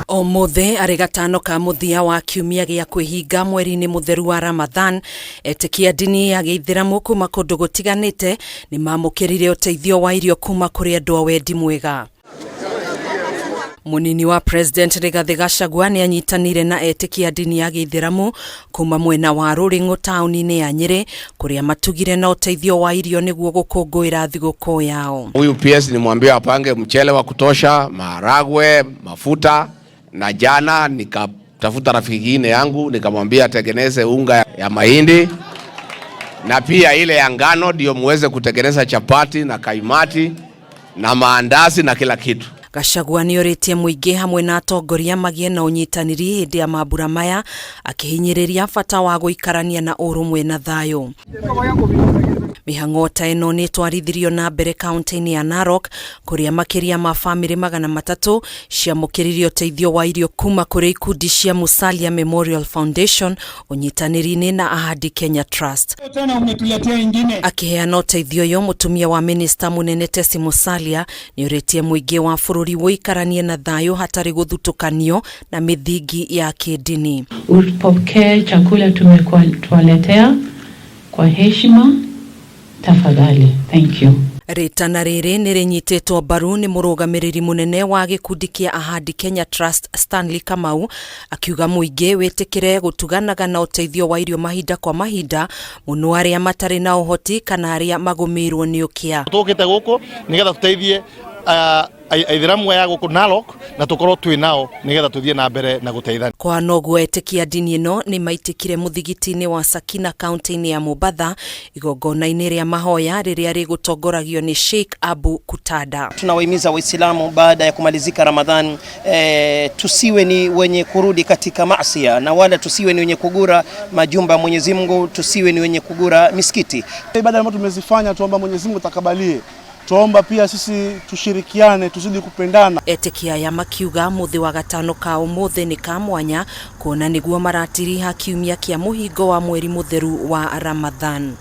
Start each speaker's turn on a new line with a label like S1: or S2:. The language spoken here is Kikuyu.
S1: Ũmũthĩ arĩ gatano ka mũthia wa kiumia gĩa kwĩhinga mweri-inĩ mũtheru wa Ramadhan, etĩkia ndini ya gĩithĩramu kuma kũndũ gũtiganĩte nĩ mamũkĩrire ũteithio wa irio kuma kũrĩ andũ a wendi mwega. Mũnini wa President Rigathĩ Gachagua nĩ anyitanĩire na etĩkia ndini ya gĩithĩramu kuma mwena wa Rũrĩng'ũ taũni-inĩ ya Nyĩrĩ kũrĩa matugire na ũteithio wa irio nĩguo gũkũngũĩra thigũkũ yao.
S2: Huyu PS nimwambie apange mchele wa kutosha, maharagwe, mafuta na jana nikatafuta rafiki ingine yangu nikamwambia atengeneze unga ya mahindi na pia ile ya ngano ndio muweze kutengeneza chapati na kaimati na maandazi na kila kitu.
S1: Gachagua nĩ orĩtie mũingĩ hamwe na atongoria magĩe na ũnyitanĩri hĩndĩ ya mambura maya, akĩhinyĩrĩria bata wa gũikarania na ũrũmwe na thayũ. Mĩhang'o ta ĩno nĩ ĩtwarithirio na mbere kaunti-inĩ ya Narok kũrĩa makĩria ma bamĩrĩ 300 ciamũkĩrire ũteithio wa irio kuma kũrĩ ikundi cia Musalia Memorial Foundation ũnyitanĩri-inĩ na Ahadi Kenya Trust.
S3: Tena umetuletea ingine.
S1: Akĩheana ũteithio ũyũ, mũtumia wa minista mũnene Tesi Musalia nĩ orĩtie mũingĩ wa bũrũri ũikaranie na thayũ hatarĩ gũthutũkanio na mĩthingi ya kĩndini.
S4: Upokee chakula tumekuwaletea kwa heshima tafadhali. Thank you.
S1: Rĩtana rĩrĩ nĩ rĩnyitĩtwo mbaru nĩ mũrũgamĩrĩri mũnene wa gĩkundi kĩa Ahadi Kenya Trust Stanley Kamau, akiuga mũingĩ wĩtĩkĩre gũtuganaga na ũteithio wa irio mahinda kwa mahinda, mũno arĩa matarĩ na ũhoti kana arĩa magũmĩirwo nĩ ũkĩa.
S5: Tũkĩte gũkũ nĩgetha tũteithie aithĩramu aya gũkũ Narok na tũkorwo twĩ nao nĩgetha tũthiĩ na mbere na gũteithania.
S1: Kwa noguo etĩkia ndini ĩno nĩ maitĩkire mũthigiti-inĩ wa Sakina kaunti-inĩ ya Mombatha igongona-inĩ rĩa mahoya rĩrĩa rĩgũtongoragio nĩ Sheikh Abu Kutada.
S6: Tunawahimiza Waislamu baada ya kumalizika Ramadhan, tusiwe ni wenye kurudi katika maasiya na wala tusiwe ni wenye kugura majumba ya Mwenyezi Mungu, tusiwe ni wenye kugura misikiti.
S7: Ibada ambazo tumezifanya tuomba Mwenyezi Mungu atakabalie. Tuomba pia sisi tushirikiane, tuzidi kupendana.
S1: Etĩkia aya makiuga mũthĩ wa gatano ka ũmũthĩ nĩ ka mwanya kuona nĩguo maratiriha kiumia kĩa mũhingo wa mweri mũtheru wa Ramadhan.